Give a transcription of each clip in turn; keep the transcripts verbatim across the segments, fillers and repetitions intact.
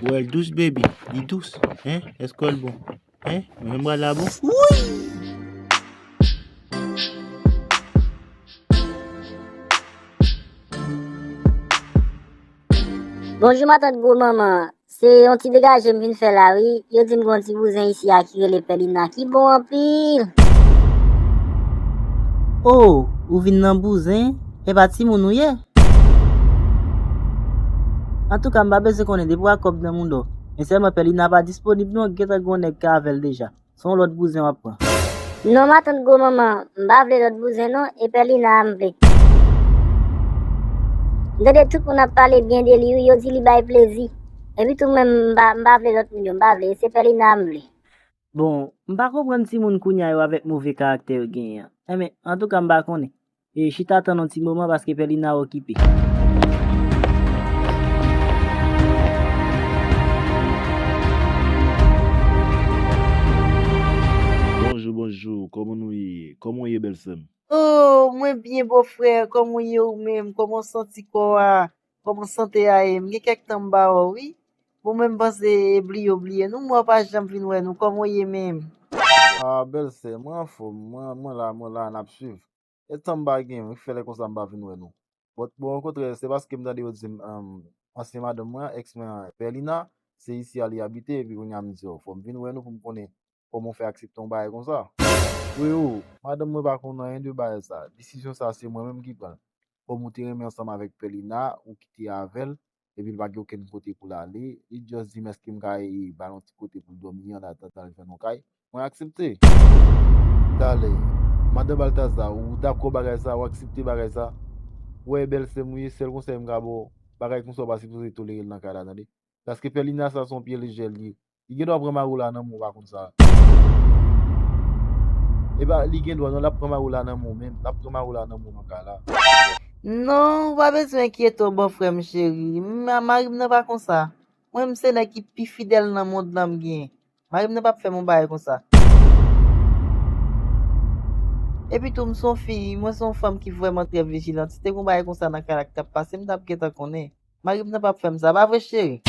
Ou wè l dous, baby? Li dous, en? Èske w wè l bon? En? Mwen menm m pral la bon? Wouy! Bonjou, matant gwo manman. Se yon ti degaje m vin fè la, wi. Yo di m gen yon ti bouzen isi a ki rele Pèlina, ki bon anpil. Oh, ou vin nan bouzen? E pa timoun ou ye? Antouka, m pa bezwen konnen, depi w a kòb nan mouda w. Men sèlman Pèlina pa disponib non, gentan gen yon nèg k avè l deja. Se yon lòt bouzen w ap pran. Non, matant gwo manman, m pa vle lòt bouzen non, e Pèlina a m vle. M tande tout moun ap pale byen de li, wi, yo di li bay plezi. Epi tou mwen, m pa, m pa vle lòt moun yo, m pa vle, e se Pèlina a m vle. Bon, m pa konprann timoun kounye a yo avèk move karaktè yo genyen an. Enben, antouka, m pa konnen. E chita tann yon ti moman paske Pèlina okipe. Bonjou, bonjou. Kòman nou ye? Kòman w ye, bèl sè m? Oh, mwen byen, bòfrè. Kòman w ye ou menm? Kòman w santi kò a? Kòman sante a ye? M gen kèk tan m pa wè w, wi. Bon, mwen m panse bliye w bliye nou. M wè w pa janm vin wè nou. Kòman w ye menm? Ah, bèl sè, mwen anfòm. Mwen, mwen la, mwen la, n ap swiv. E tan m pa gen, wi, fè lè konsa m pa vin wè nou. But, bon, okontrè, se paske m tande yo di m, um, ansyen madanm mwen, ex mwen an, Pèlina, se isi a li abite, epi kounye a m di, oh, fò m vin wè nou pou m konnen kòman w fè aksepte yon bagay konsa. Wi, o, madanm mwen pa konn anyen de bagay sa. Desizyon sa, se mwen menm ki pran l. Kòm ou te renmen ansanm avèk Pèlina, ou kite avè l, epi l pa gen okenn kote pou l ale. Li just di m, èske m ka, e, ba l yon ti kote pou l dòmi an, an atandan l jwenn yon kay. Mwen aksepte. Talè, madan Baltazar, ou dakò bagay sa, ou aksepte bagay sa? Ou wè bèl sè m ou ye, sèl konsèy m ka ba w, bagay konsa w pa sipoze tolere l nan kay la, tande. Paske Pèlina sa se yon pye lejè li ye. Li gen dwa pran mari w la nan men w, ou pa konn sa. E pa, li gen dwa, non, l ap pran mari w la nan men w menm. L ap pran mari w la nan men w nan kay la. Non, ou pa bezwen enkyete w, bòfrè m cheri. Ma-, mari m nan pa konsa. Mwen, m se nèg ki pi fidèl nan mond lan m genyen. Mari m nan p ap fè m yon bagay konsa. Epi tou, m se yon fi, mwen se yon fanm ki vrèman trè vijilan. Si te gen yon bagay konsa nan kay la ki t ap pase, m t ap gentan konnen. Mari m nan p ap fè m sa, pa vre, cheri?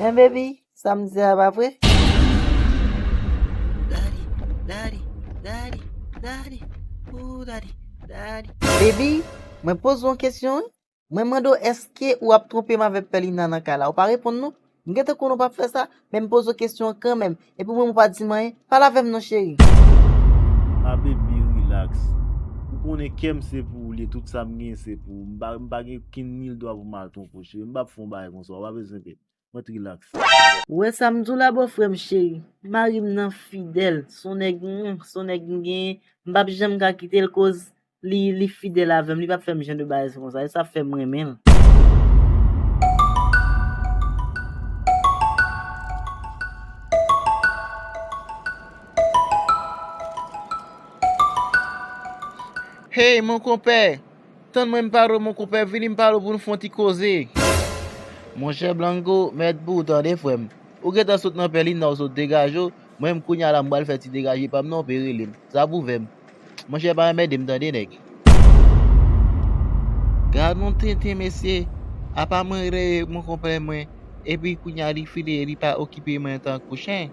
Hein, baby? Sa m di a pa vre? Daddy, daddy, daddy, daddy, ooh, daddy, daddy. Baby, mwen poze w yon kesyon, wi. Mwen mande w èske ou ap twonpe m avèk Pèlina nan kay la? Ou pa reponn non. M gentan konnen w p ap fè sa, men m poze w kesyon an kanmenm. Epi ou menm ou pa di m anyen. Pale avè m non, cheri. Ma baby, relax. Ou konnen kè m se pou ou l ye, tout sa m genyen se pou ou. M pa, m pa gen okenn nil dwa pou m al twonpe w, cheri. M p ap fè yon bagay konsa, ou pa bezwen pè. Mèt relax. Ou wè sa m di w la, bòfrè m cheri? Mari m nan fidèl. Se yon nèg, mm, se yon nèg m genyen. M p ap janm ka kite l koz li, li fidèl avè m. Li p ap fè m jan de bagay konsa. E sa fè m renmen l. Hey, mon konpè! Tann mwen m pale w, mon konpè, vini m pale w pou n fè yon ti koze. Monchè Blanco, mèt pou ou tande, frè m. Ou gentan sot nan Pèlina, ou sot degaje w. Mwen menm kounye a la, m pral fè ti degaje pa m nan, ou pe rele m. Sa pou vè m. Monchè, pa anmède m, tande, nèg. Gad yon tenten, mesye. Apa mwen rele mon konpè mwen, epi kounye a li file, li pa okipe mwen tankou chen.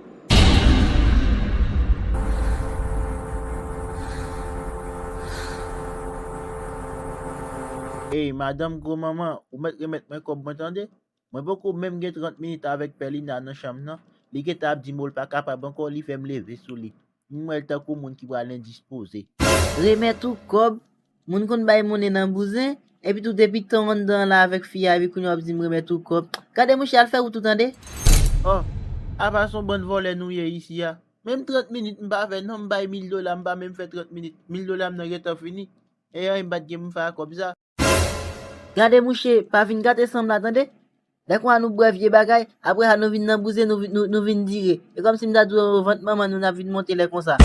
Ey, madanm gwo manman, ou mèt remèt mwen kòb mwen, tande? Mwen poko menm gen trant minit avèk Pèlina nan chanm nan, li gentan ap di m li pa kapab ankò, li fè m leve sou li. M wè l tankou moun ki pral endispoze. Remèt ou kòb? Moun konn bay monnen nan bouzen, epi tou depi tan w anndan an la avèk fi a, epi kounye a w ap di m remèt ou kòb. Gade mouche, al fè wout ou tande. Oh, apa se yon bann vòlè nou ye isi a? Menm trant minit m pa fè non, m bay mil dola, m pa menm fè trant minit. Mil dola m nan gentan fini. E anyen m pa t gen pou m fè ak kòb sa. Gade mouche, pa vin gate san m la tande. Lè konsa nou bwè vye bagay, apre sa nou vin nan bouzen, nou, vin- nou, nou vin dire. E kòmsi m ta di w vant manman nou n ap vin monte lè konsa.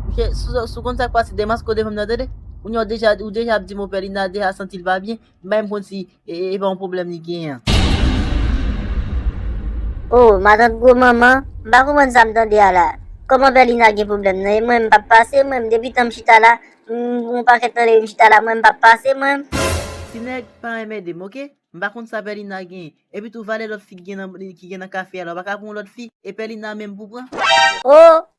Mouche, si w, si w konn sa k pase, demaske w devan m nan tande. Kounye a w deja, ou deja ap di m Pèlina deja santi l pa byen, m pa menm konn si e, e, e pa yon pwoblèm li genyen an. Oh, matant gwo manman, m pa konprann sa m tande a la. Kòman Pèlina gen pwoblèm nan? E mwen, m p ap pase, mwen, depi tan m chita la, m, m pa ka tande m chita la, mwen m p ap pase, mwen. Si nèg pa renmen de m, oke? M pa konn sa Pèlina genyen. Epi tou, valè lòt fi ki gen nan, ki gen nan kafe a la, ou pa ka pran yon lòt fi? E Pèlina menm pou pran? O,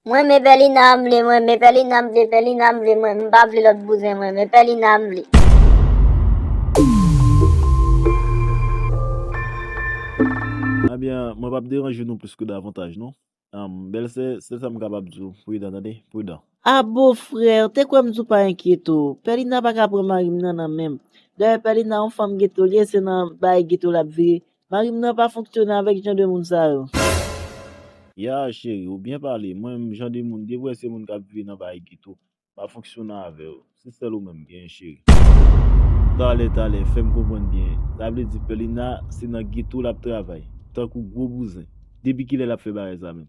mwen men Pèlina m vle, mwen men Pèlina m vle, Pèlina m vle, mwen, m pa vle lòt bouzen, mwen men Pèlina m vle. Ebyen, mwen p ap deranje nou plis ke davantaj, non. Bèlsè, se sa m kapab di w. Pridan, tande, pridan. A, bofrè, te kwè m di w pa enkyete w. Pèlina pa ka pran mari m nan nan men m. Dayè, Pèlina yon fanm geto l ye, se nan bay geto l ap vire. Mari m nan pa fonksyone avèk jan de moun sa yo. Ya, cheri, ou byen pale. Mwen menm, jan de moun, depi w wè se moun k ap vive nan bay geto, m ap fonksyone avè w. Se sèl ou menm m genyen, cheri. Talè, talè, fè m konprann byen. Sa vle di Pèlina, se nan geto l ap travay, tankou gwo bouzen. Depi kilè l ap fè bagay sa menm?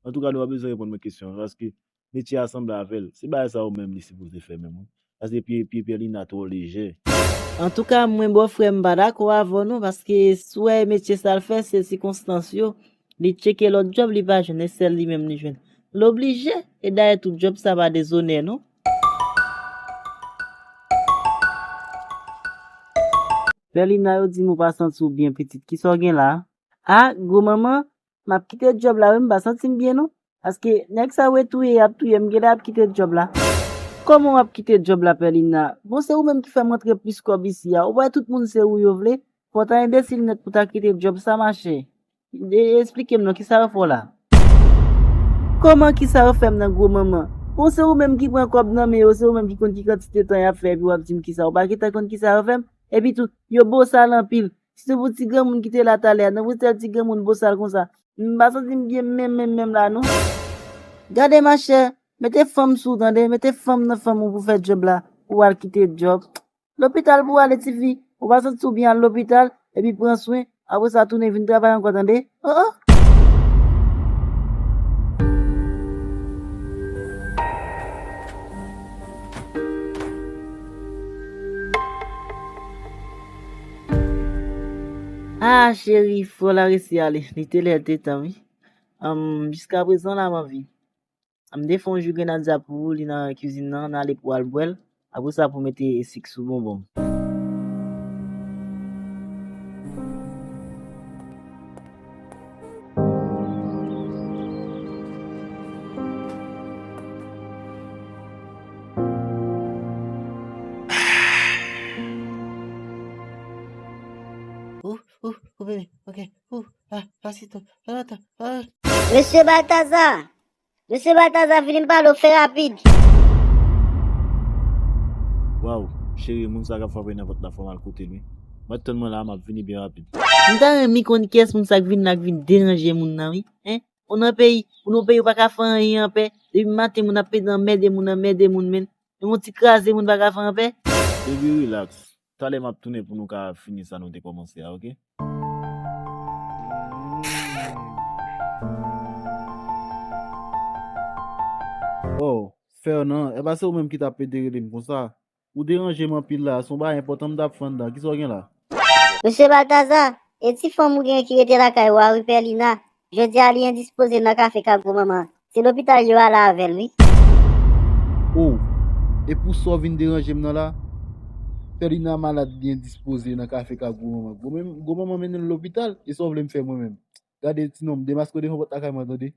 Antouka, nou pa bezwen reponn mwen kesyon an, paske metye a sanble avè l. Se bagay sa yo menm li sipoze fè menm, wi. Paske pye, pye Pèlina twò lejè. Antouka, mwen, bòfrè m, pa dakò avè w non, paske si w wè metye sa l fè, se sikonstans yo. Li tcheke lòt djòb, li pa jwenn, e sèl li menm li jwenn. L oblije, e dayè tout djòb sa pa dezonè non. Pèlina, yo di m ou pa santi w byen, pitit. Kisa w gen la a? A, gwo manman, m ap kite djòb la, wi, m pa santi m byen non. Paske nèg sa yo e touye, y ap touye m, genlè y ap kite djòb la. Kòman w ap kite djòb la, Pèlina? Bon, se ou menm ki fè m antre plis kòb isi a. Ou wè tout moun se ou yo vle? Fò w ta enbesil nèt pou w ta kite djòb sa, machè. E, esplike m non, kisa yo fè w la? Kòman kisa yo fè m nan, gwo manman? Bon, se ou menm ki pran kòb nan men yo, se ou menm ki konn ki kantite tan y ap fè, epi w ap di m kisa. Ou pa gentan konn kisa yo fè m? Epi tou, yo bosal anpil. Sitou pou ti granmoun ki te la talè a, nan pou sèl ti granmoun bosal konsa. M pa santi m byen menm, menm, menm la non. Gade machè, mete fanm sou w tande, mete fanm nan fanm ou pou fè djòb la, ou al kite djòb. Lopital pou w ale tifi, ou pa santi w byen al lopital, epi pran swen, apre sa tounen vin travay ankò tande. Oh, oh. Ah, cheri, frè w la resi ale. Li te lè, te tan, wi. Anm, jiskaprezan la, m anvi. M te fè yon ji grenadya pou ou, li nan kizin nan, n ale pou al bwè l. Apre sa, pou mete sik sou bonbon. Ou, ou, ou, bebe, ok, ou, ah, pa sito, pa lontan, ah. Mesye Baltazar! Mesye Baltazar, vini m pale w, fè rapid. Waw, cheri, moun sa k ap frape nan pòt la, fò m al kote l, wi. Mèt tann mwen la, m ap vini byen rapid. M ta renmen konn kiyès moun sa k vin la, k vin deranje moun nan, wi. Hein? Ou nan peyi, ou nan peyi, ou pa ka fè anyen anpè. Depi maten, moun ap pede anmède moun, anmède moun, men. Yon ti kraze moun pa ka fè anpè. Baby, relax. Talè m ap tounen pou nou ka fini sa nou te kòmanse a, ok? Oh, Fernand, e pa se ou menm ki t ap pede rele m konsa? Ou deranje m anpil la, se yon bagay enpòtan m t ap fè anndan. Kisa w gen la? Mesye Baltazar, e ti fanm ou gen ki rete lakay ou a wi, Pèlina. Jodi a li endispoze nan kafe Ka Gwo Manman. Se lopital yo ale avè l, wi. Oh, e pou sa w vin deranje m nan la? Pèlina malad, li endispoze nan kafe Ka Gwo Manman. Gwo men-, Gwo Manman mennen l lopital, e sa w vle m fè mwen menm? Gade, ti nonm, demaske w devan pòt lakay mwen, tande.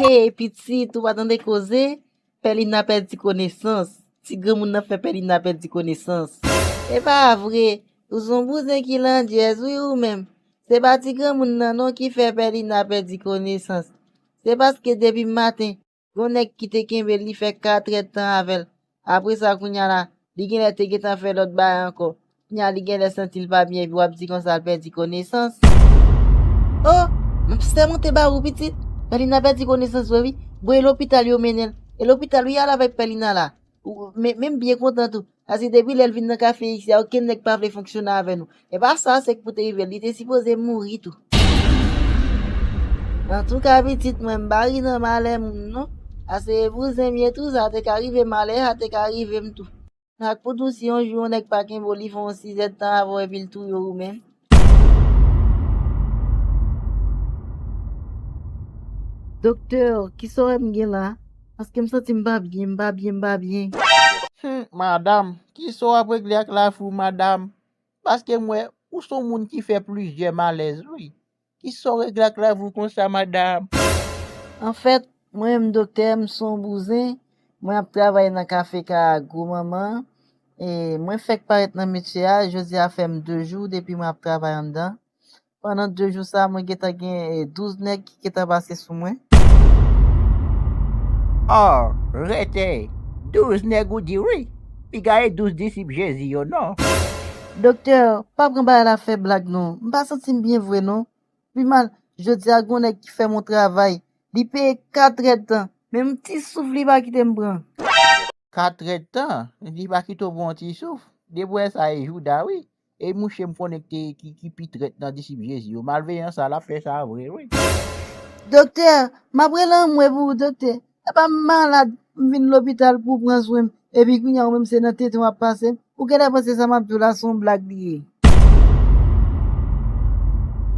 Hey, pitit, ou pa tande koze? Pèlina pèdi konesans. Ti granmoun nan fè Pèlina pèdi konesans. E pa vre, ou se yon bouzen ki landjèz, wi, ou menm. Se pa ti granmoun nan non ki fè Pèlina pèdi konesans. Se paske depi maten, gon nèg ki te kenbe l, li fè katrèdtan avè l. Apre sa, kounye a la, li genlè te gentan fè lòt bagay ankò. Kounye a, li genlè santi l pa byen, epi w ap di konsa l pèdi konesans. Oh, m ap sèmante ba ou, pitit. Pèlina pèdi konesans vre, wi. Bon, e lopital yo mennen l. E lopital, wi, y al avèk Pèlina la. Ou, men, men m byen kontan tou. Paske depi lè l vin nan kafe isi a, okenn nèg pa vle fonksyone avè nou. E pa sa, se k pou te rive l, li te sipoze mouri tou. Antouka, pitit mwen, m pa ri nan malè moun, non. Paske bouzen m ye tou, sa te ka rive malè, sa te ka rive m tou. Ak pou di w, si yon jou yon nèg pa kenbe w, li fè yon sizèdtan avè w epi l touye w ou menm. Doktè, kisa w wè m gen la? Paske m santi m pa byen, m pa byen, m pa byen. Hum, madanm, kisa w ap regle ak lavi w, madanm? Paske m wè ou se yon moun ki fè plizyè malèz, wi. Kisa w regle ak lavi w konsa, madanm? Anfèt, mwen menm doktè, m se yon bouzen, mwen ap travay nan kafe ka gwo manman an. E mwen fèk parèt nan metye a, jodi a fè m de jou depi mwen ap travay anndan. Pandan de jou sa, mwen gentan gen, e, douz nèg ki gentan pase sou mwen. Oh, rete! Douz nèg ou di wi! Piga e douz disip Jezi yo non! Doktè, pa pran bagay la fè blag non. M pa santi m byen vre non. Pi mal, jodi a gon nèg ki fè m yon travay. Li peye kat èdtan. Menm ti souf li pa kite m pran. Kat èdtan? Li pa kite w pran yon ti souf? Depi w wè sa e jouda wi. E mouche m konnen ki, ki, ki pi trèt nan disip Jezi yo. Malveyan sa, l ap fè sa vre wi. Doktè, m ap rele anmwe pou ou, doktè. E pa m malad, m vin lopital pou w pran swen m. Epi kounye a ou menm se nan tenten w ap pase m. Ou genlè panse sa m ap di w la se yon blag li ye.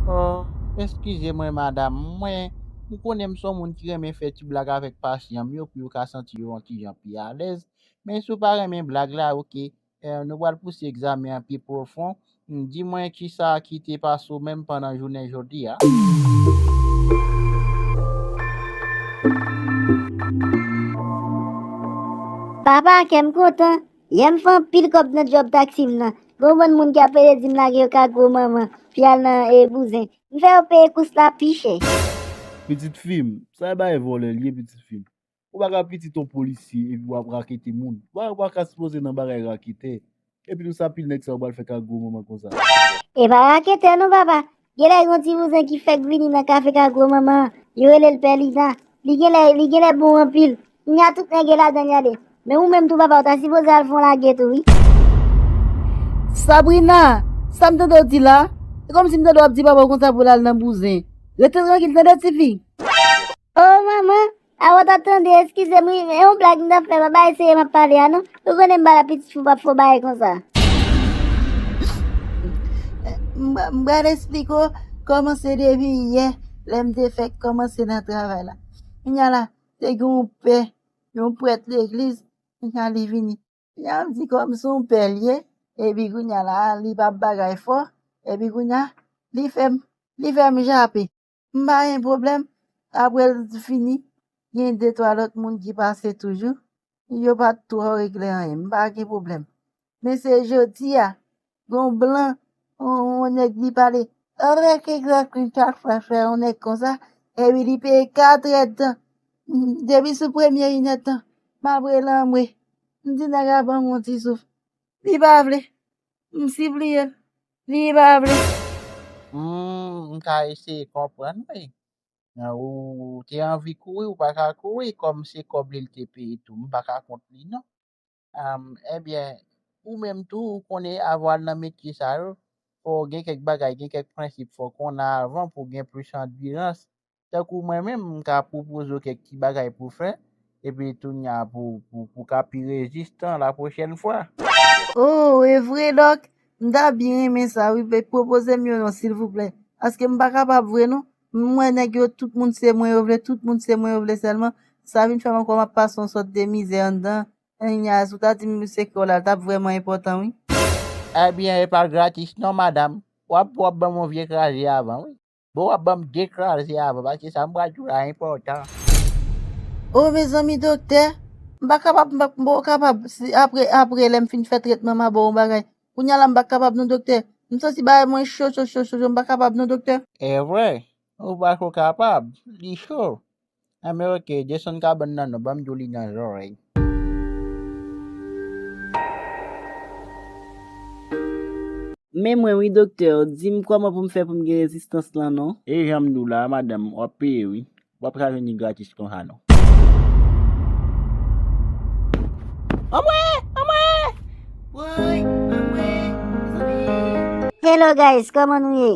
Oh, eskize mwen, madanm. Mwen, m konnen m se yon moun ki renmen fè ti blag avèk pasyan m yo pou yo ka santi yo yon ti jan pi alèz. Men si w pa renmen blag la, oke. Eh, nou pral pouse egzamen an pi pwofon. Di mwen kisa ki te pase w menm pandan jounen jodi a? Papa, kè m kontan. Yè m fè anpil kòb nan djòb taksi m nan. Gon bann moun ki ap pede di m lage yo ka gwo manman, pou y al nan, e, bouzen. M fè yo peye kous la pi chè. Pitit fi m, sa e bagay vòlè l ye, pitit fi m. Ou pa ka pitit yon polisye epi w ap rakete moun. Ou pa, ou pa ka sipoze nan bagay raketè. Epi tou sa pil nèg sa yo pral fè ka gwo manman konsa. E pa raketè non, papa. Genlè gen yon ti bouzen ki fèk vini nan kafe ka gwo manman an. Yo rele l Pèlina. Li genlè, li genlè bon anpil. Kounye a tout nèg yo ladan l y ale. Men ou menm tou, papa, ou ta sipoze al fè yon lagè tou wi. Sabrina, sa m tande w di la? E kòmsi m tande w ap di papa w konsa pou l al nan bouzen. Rete trankil tande, tifi. Oh manman, avan w t ap tande, eskize m wi, e yon blag m t ap fè, papa, eseye m ap pale a non. Ou konnen m pa la pitit fi w p ap fè w bagay konsa. M, m pral esplike w kòman se depi yè, lè m te fèk kòmanse nan travay la. Kounye a la, te gen yon pè, yon prèt legliz, kounye a li vini. Kounye a m di kòm se yon pè l ye, epi kounye a la, li p ap bagay fò, epi kounye a, li fè m, li fè m jape. M pa gen pwoblèm, apre l fini, gen de twa lòt moun ki pase toujou, yo pa t twò regle anyen, m pa gen pwoblèm. Men se jodi a, gon blan, yon, yon nèg li pale, yon nèg ki gran kri chak fwa fè yon nèg konsa, epi li peye kat èdtan. Depi sou premye inèdtan, m ap rele anmwe. M di nèg la ban m yon ti souf. Li pa vle. M sipliye l. Li pa vle. Hmm, m ka eseye konprann wi. Ou te anvi kouri, ou pa ka kouri, kòm se kòb li l te peye tou. M pa ka kont li non. Am, ebyen, ou menm tou, ou konnen avan w al nan metye sa yo, fò w gen kèk bagay, gen kèk prensip, fò w konnen avan pou w gen plis andwirans. Tankou mwen menm, m ka pwopoze w kèk ti bagay pou w fè, epi tou nya pou, pou, pou w ka pi rezistan lapwochèn fwa. Oh, e vre, dòk? M ta byen renmen sa, wi, men pwopoze m yo non, silvouplè. Paske m pa kapab vre, non. M wè nèg yo, tout moun se mwen yo vle, tout moun se mwen yo vle sèlman. Sa vin fè m ankò m ap pase yon sòt de mizè anndan. Enya, si w ta di m se kò w la, l t ap vrèman enpòtan, wi. Ebyen, e pa gratis non, madanm. W ap, w ap ban m yon vye kraze avan, wi. Bon, w ap ban m de kraze avan, paske sa m pral di w la enpòtan. O, mezanmi, doktè, m pa kapab, m pa, m poko kapab. Si apre, apre, lè m fin fè tretman, m a ba w yon bagay. Kounye a la, m pa kapab non, doktè. M santi bagay mwen cho, cho, cho, cho, cho, m pa kapab non, doktè. E vre, ou pa ko kapab, li cho. Enben, oke, desann kabann nan non, ban m di w li nan zòrèy. Men mwen wi, doktè, di m kòman pou m fè pou m gen rezistans lan non. E jan m di w la, madanm, w ap peye wi. W ap ka vini gratis konsa non. Anmwe! Anmwe! Woy, anmwe, zanmi. Hello guys, kòman nou ye?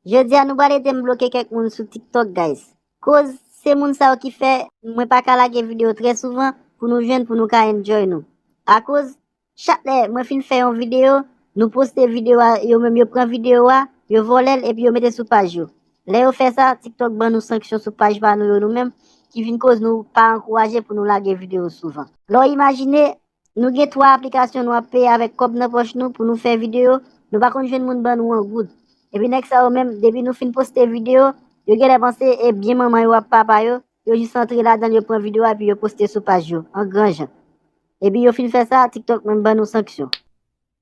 Jodi a nou pral ede m bloke kèk moun sou TikTok, guys. Koz se moun sa yo ki fè mwen pa ka lage videyo trè souvan pou nou jwenn, pou nou ka enjoy nou. Akoz chak lè mwen fin fè yon videyo, nou poste videyo a, yo menm yo pran videyo a, yo vòlè l epi yo mete sou paj yo. Lè yo fè sa, TikTok ban nou sanksyon sou paj pa nou yo nou menm, ki vin koz nou pa ankouraje pou nou lage videyo souvan. Lè w imajine, nou gen twa aplikasyon nou ap peye avèk kòb nan pòch nou pou nou fè videyo, nou pa konn jwenn moun ban nou yon goud. Epi nèg sa yo menm, depi nou fin poste videyo, yo genlè panse e byen manman yo ap papa yo, yo jis antre ladan l, yo pran videyo a epi yo poste sou paj yo, an gran jan. Epi yo fin fè sa, TikTok menm ban nou sanksyon.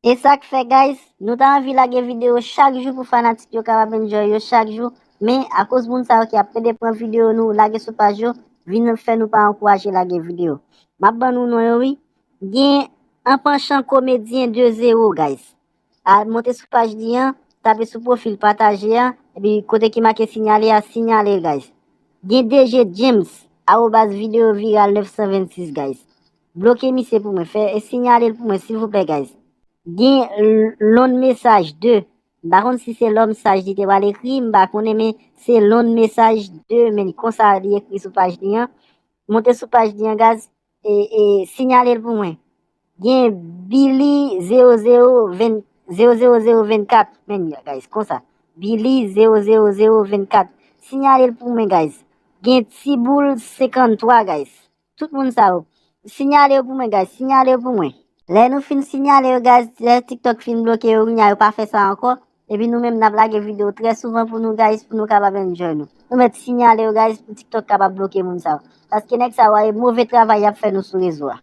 E sa k fè, guys, nou ta anvi lage videyo chak jou pou fanatik yo kapab enjoy yo chak jou, men akoz moun sa yo ki ap pede pran videyo nou lage sou paj yo, vin fè nou pa ankouraje lage videyo. M ap ban nou non yo, wi. Gen An Panchan Komedyen de zewo, guys. Al monte sou paj li an, tape sou pwofil pataje a, epi kote ki make sinyale a, sinyale l, guys. Gen D J James, arobaz videyo viral nèf san vennsis, guys. Bloke misye pou mwen, fè e sinyale l pou mwen, silvouplè, guys. Gen l- Lòn Mesaj de. M pa konn si se Lòm Saj li te pral ekri, m pa konnen, men se Lòn Mesaj de, men konsa li ekri sou paj li an. Monte sou paj li an, guys, e, e sinyale l pou mwen. Gen Billy zewo zewo ven, zewo zewo zewo vennkat, men, guys, konsa. Billy zewo zewo zewo vennkat. Sinyale l pou mwen, guys. Gen Tiboul senkanntwa, guys. Tout moun sa yo. Sinyale yo pou mwen, guys. Sinyale yo pou mwen. Lè nou fin sinyale yo, guys, lè TikTok fin bloke yo, kounya yo pa fè sa ankò. Epi nou menm n ap lage videyo trè souvan pou nou, guys, pou nou kapab enjoy nou. Nou mèt sinyale yo, guys, pou TikTok kapab bloke moun sa yo. Paske nèg sa yo, e move travay y ap fè nou sou rezo a.